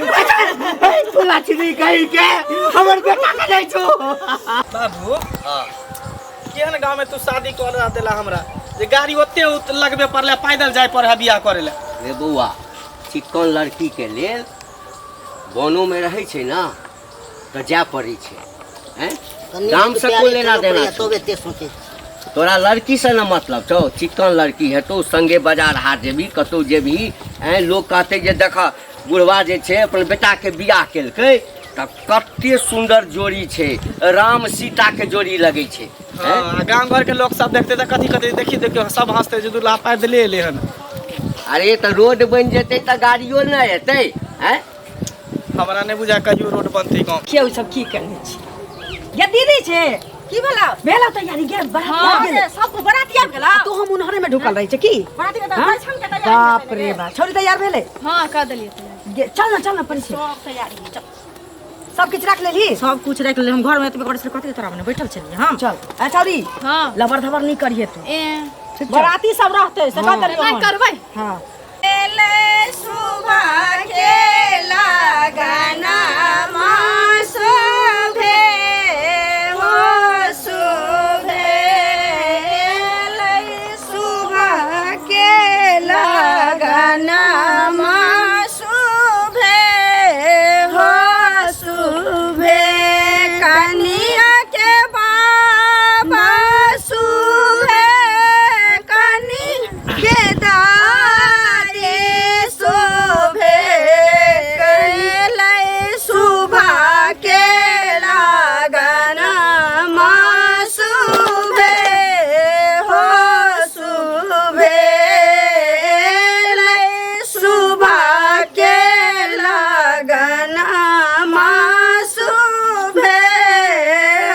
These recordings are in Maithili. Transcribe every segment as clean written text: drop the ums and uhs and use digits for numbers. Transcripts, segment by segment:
बेटा तोला छिनी कही के हमर बेटा के नहीं छो। बाबू, केहन गांव में तू शादी कर देला हमरा जे गाड़ी ओते लगबे पड़ले, पैदल जाय पड़े है बियाह करे ले। रे बौआ, चिकन लड़की के लेल वनो में रहै छै ना तऽ जाय पड़ै छै। हैं, गाम से कोन लेना देना छौ? तबे ते सोचे। तोरा लड़की से न मतलब छौ। चिकन लड़की हेतौ, संगे बाजार हाट जेबही, कतौ जेबही, ऐं लोग कहतै जे देख बुढ़वा जे छै अपन बेटा के बियाह केलकै तऽ कते सुंदर जोड़ी छै, राम सीता के जोड़ी लगै छै। हैं? हाँ, गांव घर के लोग सब देखते तऽ कथी कथी देखी देखियो, सब हंसते जे दुल्हा पैदले एले हन। अरे तऽ रोड बनि जेतै तऽ गाड़ियो नहि एतै। हैं, हमरा नहि बुझा कहियो रोड बनतै गाँव। के ओ सब की करने छी ये दीदी छे? की भेला? भेला तैयारी गे बारात? हाँ, आबि गेलै। सब बराती आबि गेला। तू हम उन्हरे में ढुकल रहै छै की? बराती के तऽ हाँ? परिछन के तैयारी बाप हेतै रे ने। बाप, छौरी तैयार भेलै? हाँ, कर देलियै तैयारी। गे, चल ना, चल ना, परिछन सब तैयारी है, चल। सब किछु राख लेली? सब कुछ राखि लेली हम। घर में एतबे करै छलियै, कथी तोरा मने बैठल छलियै हम। चल आ छौरी। हाँ। लबर धबर नहीं करिहे तू। ए। ठीक छौ? बराती सब रहतै से कह देलियै नहि हन। करबै। हाँ। एलै सुबह के लगना शोभे हो शोभे, एलै सुबह के लगना शोभे हो शोभे, कनिया के बाबा शोभे, कनि के दादी शोभे, कैलै सुबह के लगन शोभे हो शोभे, एलै सुबह के लगन शोभे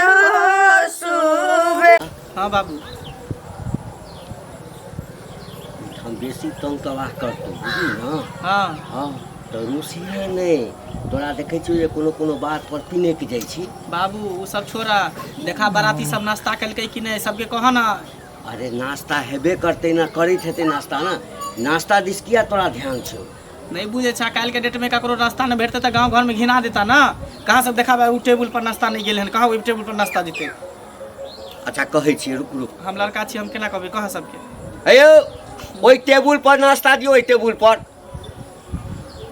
हो शोभे। हाँ बाबू, हम बेसी तंग तबाह करतौ, बुझली ने? हाँ। हाँ तऽ रूसिहे नहि, तोरा देखै छियौ जे कोनो कोनो बात पर पिनकि जाइ छी। बाबू, ओ सब छोड़ा, देखा बाराती सब नाश्ता केलकै कि नहि, सबके कह ना। अरे नाश्ता हेबे करतै ना, करैत हेतै नाश्ता ना। नाश्ता दिस किया तोरा ध्यान छौ? नहीं बुझे छा, काल्हि के डेट में ककरो नाश्ता नहीं भेटतै तऽ गाँव घर में घिना देता ना। कहाँ सब देखाबै ओ टेबुल पर नाश्ता नहीं गेल हन, कहाँ ओहि टेबुल पर नाश्ता देतै? अच्छा कहै छियै, रुक रुक। हम लड़का छी, हम केना कहबै? कह सबके। हे यौ, ओहि टेबुल पर नाश्ता दियौ, ओहि टेबुल पर।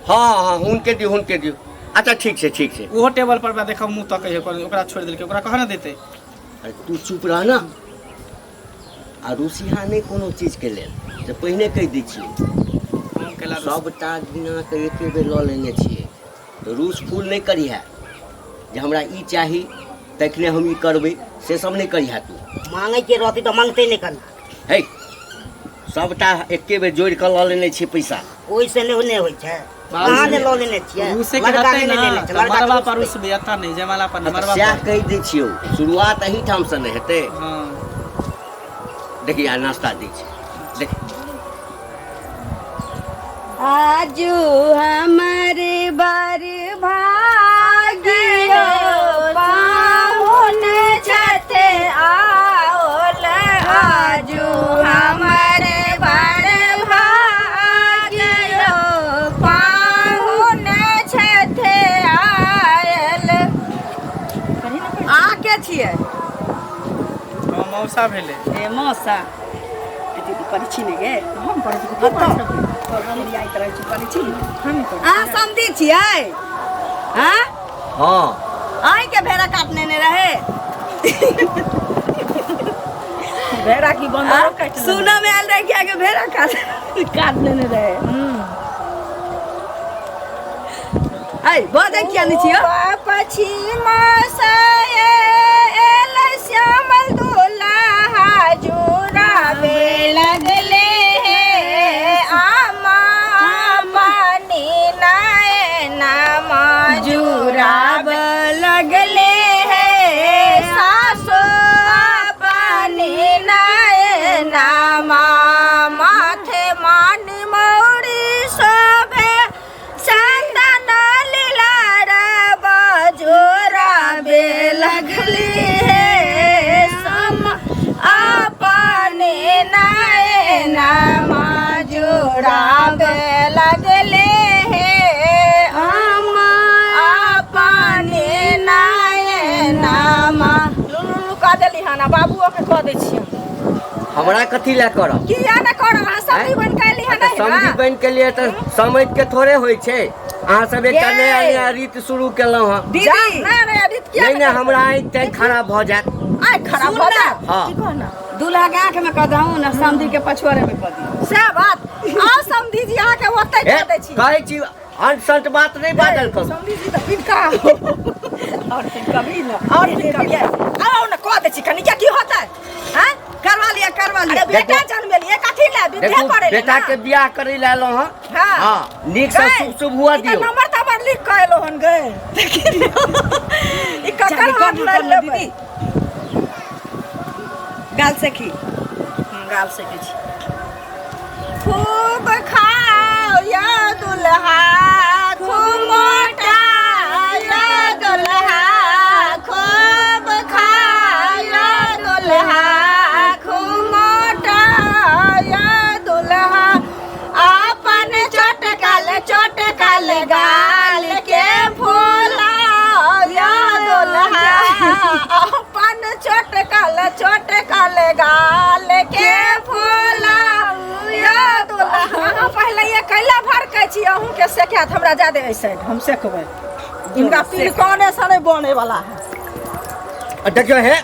हाँ हाँ, हुनके दियौ, हुनके दियौ। अच्छा ठीक छै, ठीक छै। ओहो टेबल पर बा, देखब मुँह तकै है, ओकरा छोड़ि देलकै, ओकरा कह ना देतै। अरे तू चुप रह ना, आ रूसिहा नहि कोनो चीजके लेल, से पहिने कहि दै छियै। हम केला सबटा गिना कऽ एके बेर लऽ लेने छियै, तऽ रूस फूल नहि करिहे जे हमरा ई चाही तखने हम ई करबै, से सब नहि करिहे तू। मांगै के रहतै तऽ मांगतै नहि कना। हे, सबटा एके बेर जोड़ि कऽ लऽ लेने छियै पैसा। ओहिसँ नहि नहि होइ छै। अहाँ ने लऽ लेने छियै? रूसे के लड़का रहतै नहि ना लेने छै, तऽ लड़का मरबा के पर रुसतै। रुसबै, एतऽ नहि, जयमाला पर नहि, तऽ मरबा सएह पर। कहि दै छियौ, शुरुआत एहिठामसँ ने हेतै। हाँ। देखी आ नाश्ता दै छै, देख। आजू हमर बर भाग्यो पाहुन छथे आओल, आजू हमर बर भाग्यो पाहुन छथे आयल। अहाँ के छियै? हम मौसा भेलै। ए मौसा, ए दीदी पढ़ै छी ने गे? हम पढ़ै छी। तू पढ़ै छी? हम आइत रहै छी, पढ़ै छी। अहाँ समधी छियै? हाँ। हाँ। अहीँके भेड़ा काट लेने रहे? भेड़ा की बंदरो काटि लेने। सुनऽ में आयल रहे कि अहाँके भेड़ा काट काट लेने रहे। ऐ बजै किया नहि छियै? पछिमा से एल श्यामल दुल्हा जुड़ावे लगले हे, आमा पानी नयनमा जुड़ाब लगले हे, सासो पानी नयनमा, माथे मान मौरी शोभे, चंदन लीला बजोराबे लगली हे, सम अपने परिछन आ बाबुओ के कऽ दै छियनि। हमरा कथी लए करब? किया ने करब? अहाँ समधी आँय? बनि कऽ एली हँ तऽ नहि समधी ने? बनि के लिए तऽ समझ के थोड़े होइ छै। अहाँ सब एकटा ये। नया नया रीत शुरू केलहुँ हँ। दीदी जा, नहि नहि रीत किया नहि ने नहि, करबै? हमरा आँखि ताँखि खराब भऽ जायत। आँखि खराब सुन भऽ ना। जायत? हँ। की कहना? दूल्हा के आँख में कऽ दहूँ ने, समधी के पछुआरे में कऽ दियौ। सएह बात। आउ समधी जी, अहाँके ओतै हे, कऽ दै छी। कहै छी अंट संट बात नहि बाजल करू। समधी जी तऽ पिनका और फिर कभी ना और पिनका आउ ने, कऽ दै छी कनि, की होतै? आँय? करवा लिया, करवा लिया। अरे बेटा जन्मेलियै कथी लए? विधे देखू, करै लए बेटा ना। के बियाह करै लए एलहुँ हँ। हाँ। हँ, नीक से गै, शुभ शुभ हुआ ई तऽ दियौ। नंबर तंबर लिख कऽ एलहुँ हन गै। देखी ई ककर जल्दी हाथ कर ना, लऽ कर ना, लेबै? दीदी गाल सेखी। गाल सेकै छी। खूब खाओ या दुल्हा, खूब मोटा या दुल्हा, खूब खाओ या दुल्हा, खूब मोटा या दुल्हा, अपन चटकल चटकल गाल के फूला या दुल्हा, अपन चटकल चटकल गाल के फूला या दुल्हा। अहाँ पहिले ये कैला भड़कै छी? अहूँके सेकायत हमरा जादे एहि साइड हम सेकबै। हिनका पिलकने से नहि बने वाला है। आ देखियौ हे,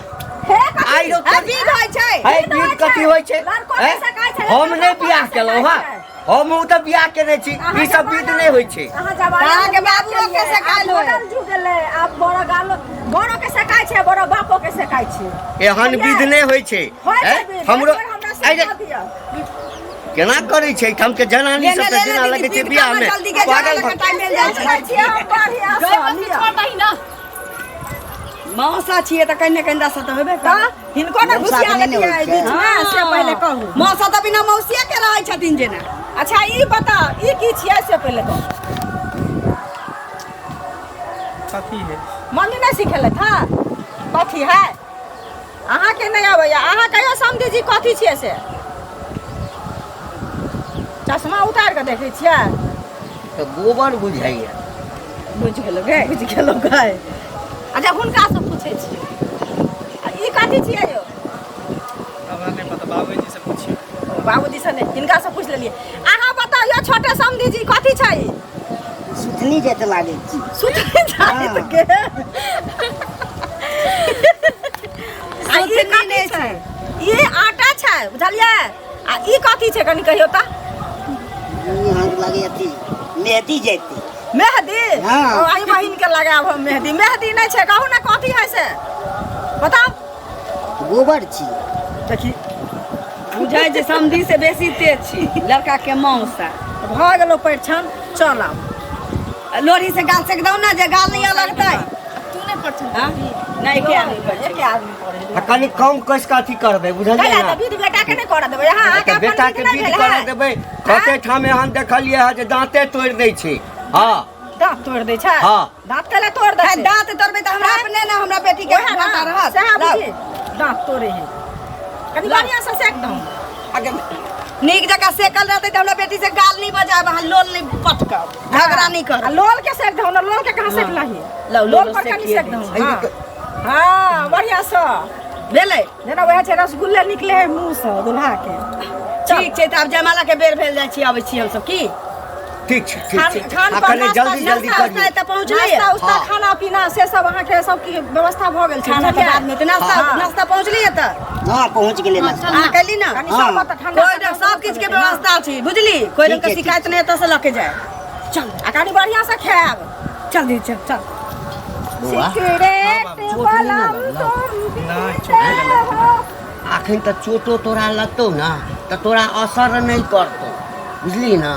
हे कथी? आइ रौ हे, विध होइ छै। हे, विध विध होइ कथी छै। होइ छै? लड़को के हैं? सकाइ छै, हम नहि लड़को बियाह के केलहुँ सकाइ हँ, छै। हम तऽ बियाह केने छी। अहाँ ई सब विध जमाना- नहि होइ छै। अहाँ जमाना अहाँके बाबुओ के सकायल होय। मॉडल जुग गेलै आब। बड़ो गालो बड़ो के सकाइ छै, बड़ो बापो के सकाइ छै। एहन विध नहि होइ छै। होइ छै हैं? विध। हमरो एक बेर हमरा आइ रे, सिखा दिअ। केना करै छै एहिठाम के जनानी ले सब ले तऽ ले जेना ले लगै दीदी, छै विध बियाह करना मे जल्दी के पागल जाना भऽ टाइम मिल जाइ छै। जाइ छियै हम बढ़िआँ सँ, लिअ। मौसा छियै तऽ कहीं ने कहीं दशा तऽ होबे तऽ करत। हिनको ने मौसा घुसिया तऽ नहि ने लेतियै होइ एहि छै। बीचमे, से पहिले कहू। मौसा तऽ बिना मौसिये के रहै छथिन जेना। अच्छा ई बताउ, ई की छियै से पहिले कहू। कथी है? मम्मी नहि सिखेलथि हँ कथी है? अहाँके नहि अबैया? अहाँ कहियौ समधी जी, कथी छियै से? चश्मा उतारि कऽ देखै छियै। तऽ गोबर बुझाइया। बुझि गेलो गे। बुझि गेलहुँ गै। अच्छा हुनकासँ पूछै छियै, आ ई कथी छियै यौ? हमरा नहि पता, बाबूजी से पूछियौ। बाबूजी से नहि, हिनकासँ पूछि लेलियै। अहाँ बताउ यौ छोटे समधी जी, कथी छै ई? सुथनी जाइत लागै छी। सुतै जाइत के आ ई सुथनी कथी नहि छै? ई आटा छै, बुझलियै? आ ई कथी छै, कनि कहियौ तऽ। ई अहाँके लागै अथी मेहदी जाइते। मेहदी? हाँ। ओ आई बहिन के लगायब हम मेहदी। मेहदी नहि छै, कहू ने कथी है से बताउ। गोबर छी। देखी, बुझाइ जे समधी से बेसी तेज छी लड़का के मौसा। भऽ गेलो परिछन, चल आब। लोढ़ी से गाल सेक दौ ने जे गाल नहीं लगतै। तू नहि परिछन? हाँ? नहि, एके आदमी पड़ै एके आदमी पड़े। आ कनि कम कस कऽ अथी करबै, बुझलियै कैला ने? तऽ विध बेटा के नहि करऽ देबै अहाँ? अहाँके तऽ अपन बेटा विध के नहि विध भेल करऽ है? देबै? कते ठाम एहन देखलियै हँ जे दाँते तोड़ि दै छै। हँ, दाँत तोड़ि दै छै? हँ। दाँत कैला तोड़ दै छै? दाँत तोड़बै तऽ हमरा अपने ने हमरा बेटी के ओएह ने, घाटा रहत। सएह लाउ। बुझी दाँत तोड़े है। कनि बढ़िआँ से सेक दहूँ। आगे नीक जकाँ सेकल रहतै तऽ हमरा बेटी से गाल नहीं बजायब अहाँ, लोल नहीं पटकब, झगड़ा नहीं आ करब। लोल के सेक दहूँ ने, लोल के कहाँ सेकलही? लौ, लोल पर कनि सेकिए सेक दै दहूँ। छी। हँ हँ, बढ़िआँ सँ भेलै। जेना वएह छै, रसगुल्ले निकले है मुँह सँ दुल्हा के। ठीक छै, तऽ आब जयमाला के बेर भेल जाइ छी, अबै छी हमसब की। ठीक छै, ठीक खान छै। खान आ पर कनि नाश्ता जल्दी जल्दी नाश्ता करियौ। एतऽ पहुँचलै। नाश्ता उस्ता हाँ। खाना पीना से सब अहाँके सब की व्यवस्था भऽ गेल छै? खाना तऽ बुझलियै? बादमे तऽ नाश्ता। हाँ। नाश्ता पहुँचली एतऽ? हँ, पहुँच गेलै नाश्ता। अहाँ कैली ने? कनि हाँ। शरबत ठंडा कोइ ठंडा सब किछु के व्यवस्था छै, बुझली? कोइ रंग के ठीक छै, शिकायत नहि एतऽ से लऽ के जाय। चल, आ कनि बढ़िआँ से खायब। चल दीदी, चल चल। बौआ, सिगरेट चोट नहि ने बलम लगलौ? तुम नहि, पीते चोट नहि लगलौ। हो। अखन तऽ चोटो तोरा लगतौ ने तऽ तोरा असर नहि करतौ, बुझली ने?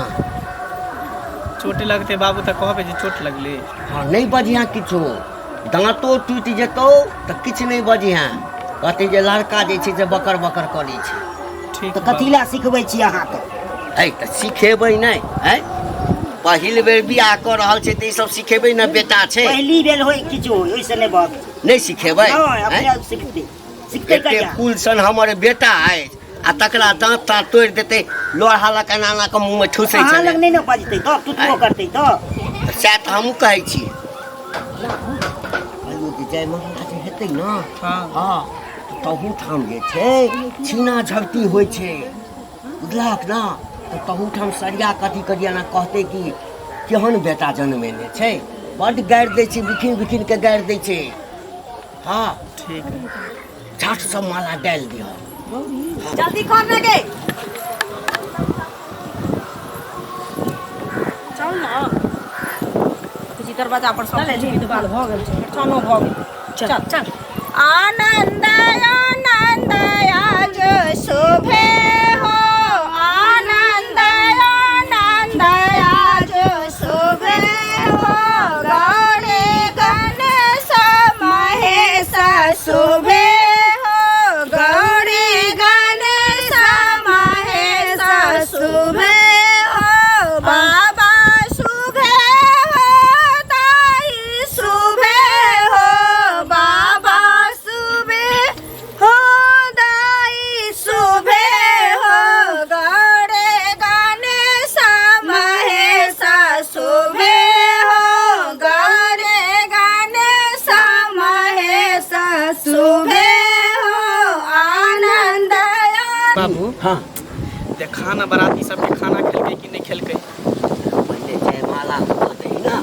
चोट लगतै बाबू तऽ कहबै जे चोट लगलै? हँ, नहि बजिहेँ किछो। दाँतो टूटि जेतौ तऽ किछु नहि बजिहेँ, कहतै जे लड़का जे छै से बकर बकर करै छै। ठीक। तऽ कथी लए सिखबै छी अहाँ तऽ? है तऽ सिखेबै नहि? है, पहिल बेर बियाह कऽ रहल छै तऽ ई सब सिखेबै ने, बेटा छै। पहिली बेर होय किछु होय, ओहिसँ नहि बात। नहि सिखेबै? नहि, हैं? अपने सिखतै, सिखतै एते कहिया? कुल सन हमर बेटा अछि आ तकरा दाँत ताँत तोड़ि देतै, लोढ़ा लऽ कऽ एना एना कऽ मुँहमे ठुसै अहाँ छलै। लग नहि ने बजतै तऽ टुटबो करतै तऽ। सएह तऽ हमहूँ कहै छी। कहलियौ जे जय महाराज हेतै ने? हँ। हँ, तऽ तहू ठाम जे छै छीना झपटी होइ छै, बुझलहक ना? तऽ तहू ठाम सरिया कथी करिया ना, कहतै कि केहन बेटा जनमेने छै, बड्ड गारि दै छै, बिखिन बिखिन के गारि दै छै। हाँ ठीक है, झट सब माला डालि दिह। जल्दी कर ना गे। चल ना किसी दरवाजा पर सब कुछ बाल भऽ गेल छै, चनो भऽ गेल। चल चल। आनंद आनंद आज शोभे हो, आनंद आनंद आज शोभे हो, गौरी गणेश महेश शोभे हो, गौरी गणेश महेश शोभे हो, बाबा शुभे हो, ताई शुभे हो, बाबा शुभे हो, दाई शुभे हो, गौरे गणेश महेश शोभे हो, गौरे गणेश महेश शोभे हो, आनंद। बाबू हाँ देखा ना, बराती सबके खाना खेलकै कि नहि खेलकै? पहिले जयमाला हुअ दही ना।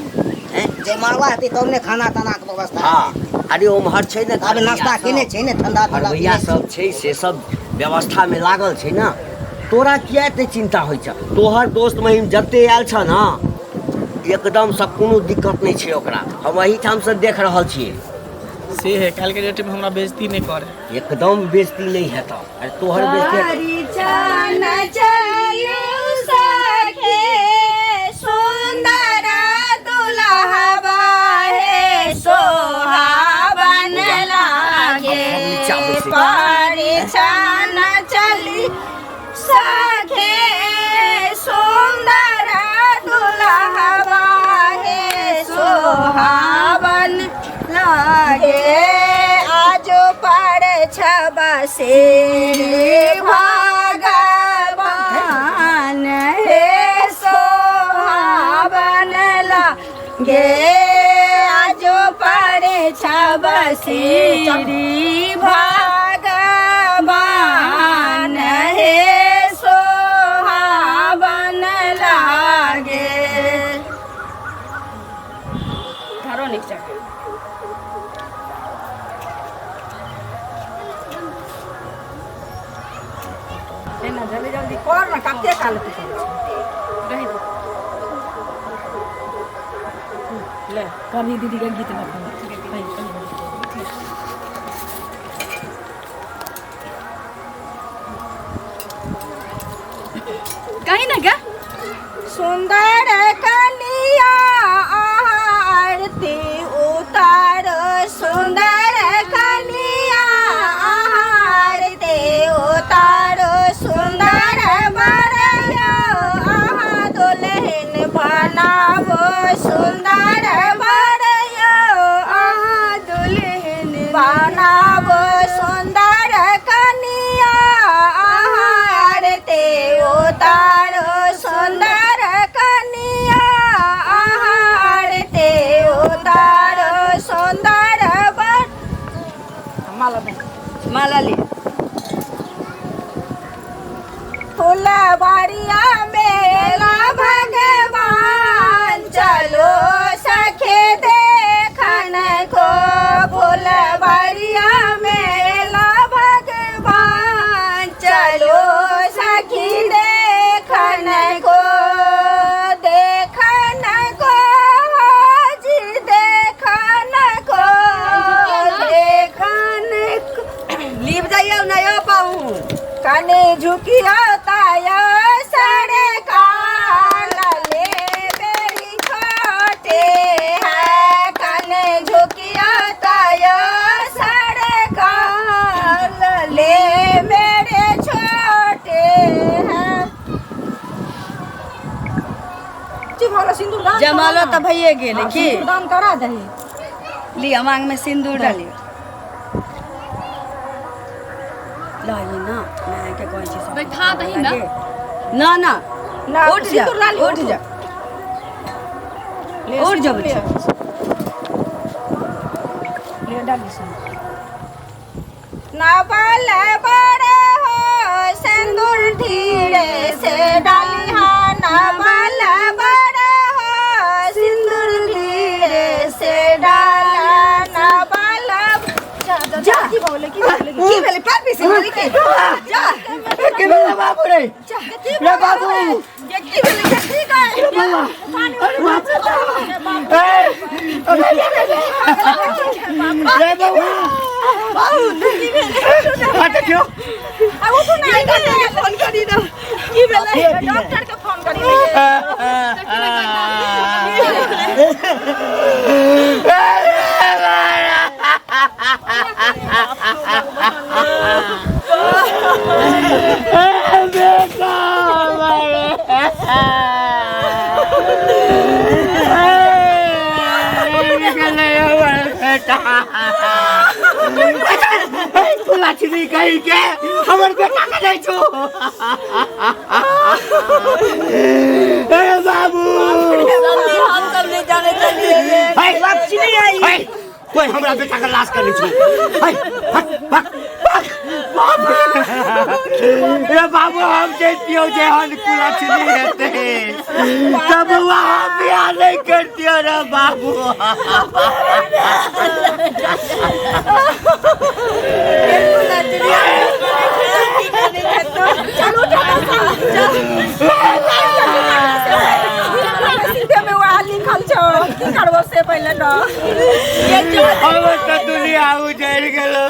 हैं? जयमाला हेतै तब ने खाना ताना के व्यवस्था। हाँ, अरे ओम्हर छै ने, आब नाश्ता केने छै ने, ठंडा ठंडा घरबैया सब छै, से सब व्यवस्था में लागल छै ना। तोरा किया एते चिंता होइ छ? तोहर दोस्त महिम जते आयल छ ना, एकदम से कोनो दिक्कत नहि छै ओकरा, हम एहिठाम से देख रहल छियै। से है, काल्हि के डेट में हमरा बेइज्जती नहि करे। एकदम बेइज्जती नहि हेतौ। अरे तोहर बेइज्जती परिचन चलू सखे, सुंदर दुल्हबा हे सोहावन लागे, परिचन चली सखे, सुंदर दुल्हबा हे सोहावन लागे, आज पर छबसे भगवान हे सोहावन लागे, आज पर छबसे भगवान हे सोहावन लागे। धरो नीचा। ना जल्दी जल्दी कर ना, कते काल तू करै छी? रहि दे। ले करनी दीदी के गीत में। कहीं ना गा। सुंदर कनिया आरती उतारो, सुंदर कनिया आरती उतारो, सुंदर बरयो आहा दुल्हन बनाबो, सुंदर बरयो आहा दुल्हन बनाबो, सुंदर कनिया आरती उतारो, सुंदर कनिया आरती उतारो, सुंदर बर माला दे, माला ले। फुलबारिया मेला भगवान चलो सखे देखन को, फुलबारिया मेला भगवान चलो सखी देखन को, देखन को जी देखन को, देखन को। लीप जाइयो ना यो पाऊँ। कने झुकियो तायो सरकार ले बेरी छोटे है, कने झुकियो तायो सरकार ले मेरे छोटे हैं। सिंदूर दान जमालो तऽ भइए गेलै की? सिंदूर दान करा दही। लिअ, मांग में सिंदूर डालियो। लही ना, माय के कहै छी सब। बैठा दही ना। ना ना ना, उठ जा, सिंदूर डाली, उठ जा, ले, उठ जा सिंदूर बच्चा। ले, ले डाली सिंदूर। नवल बड़े हो सिंदूर धीरे से डालिहा नवल बड़े हो सिंदूर धीरे से डाला नवल जा की बोले की बोले की भेलै पैर पीसे भेलै की जा के भेलै बाबू रे रे बाबू ये की भेलै ये की गए रे बाबा अरे बाप रे बाप ए अरे रे बाबा आ देखियो आ उठू ना डॉक्टर के फोन करी ना की भेलै डॉक्टर के फोन करी लक्ष्मी कही के हमर बेटा के नहीं छो ए बाबू हम सब नहीं जाने चलिए लक्ष्मी आई कोई हमरा बेटा के लाश कर छो है, हट, भक, भक, बाप रे रे बाबू हम जैतियो जे हन कुलक्षणी हेते तब वहाँ बियाह नहीं करतियो रे बाबू। चलू सीधे में वहाँ लिखल छौ की करबो से पहिले न हमर तऽ दुनिया उजड़ि गेलो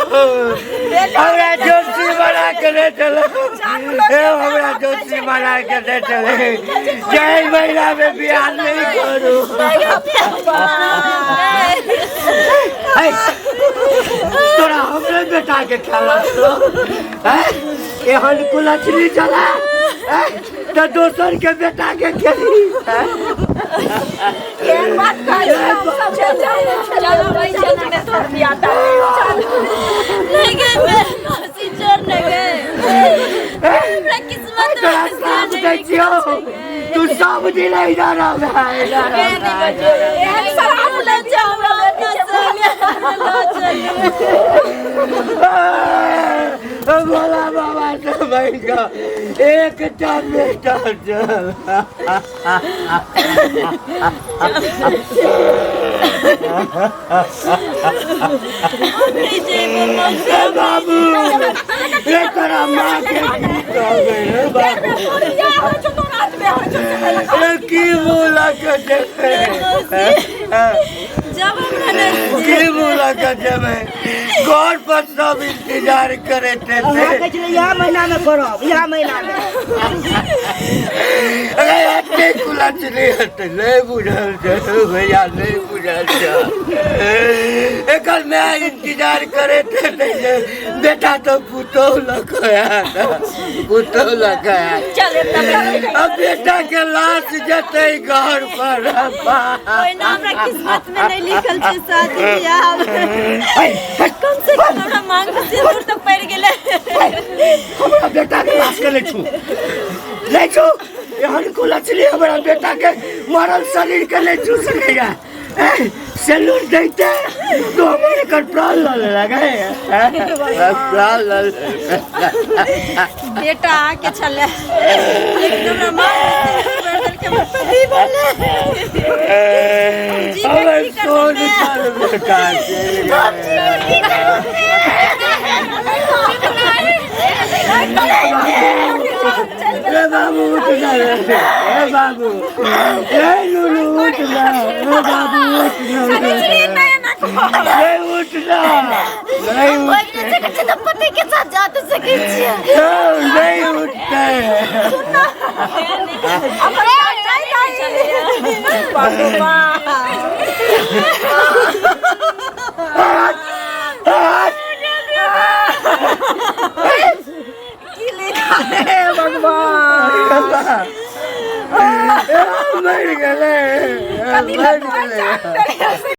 हमरा जोशी बना के ले चलो ए हमरा जोशी बना के ले चले जय महीना में बियाह नहीं करू। ऐ, तोरा हमरे बेटा के खेला छौ एहन कुलक्षणी चला तऽ दोसर के बेटा के खेली। केहन बात कहै छी हम सब चलो भाई चल ने तोर बियाह चल नहीं गए मौसी चोर नहीं गए हमरा किस्मत तोरा साफ दै छियौ तू सब दिन इधर रह इधर एहन शराब लै छै हमरा बेटी के भोला बाबा से भैया एकटा बेटा चल रे बाबू रे तोरा माँ के की कहबै रे बाबू बियाह होइ छौ तो रात में होइ छौ से पहिले रे की बोला के देबै जब हमरा नहीं की बोला के देबै घर पर सब इंतजार करैत अहाँ हेतै। कहै छलै इएह महीना में करब इएह महीना में। अरे एते कुलक्षणी हेतै नहि बुझल छै भैया नहि बुझल छै एकर माय इंतजार करैत हेतै जे बेटा तऽ पुतोहु लऽ कऽ आयत पुतोहु लऽ कऽ आयत अब बेटा के लाश जेतै घर पर। ओहिना हमरा किस्मत में नहीं लिखल छै शादी बियाह कम से कम हमरा मांग में सिंदूर तऽ पड़ि गेलै। हमरा बेटा के लाश के ले छू ले छू एहन कुलक्षणी हमरा बेटा के मरल शरीर के नहीं छू सकैया। सेलूर दैते तो हमर एकर प्राण लऽ लेलक प्राण लऽ बेटा अहाँके छलै लेकिन हमरा मांग में सिंदूर भरि देलकै हमर पति बनलै। जी के हमर की सोन करबै छल बेटा चलि गेल। रे बाबू उठ जा रे रे बाबू रे लुलु उठ जा रे बाबू उठ जा रे उठ जा नहीं उठते तऽ पति के साथ जा तऽ सकै छियै नहीं उठते। मर गेलै मर गेलै।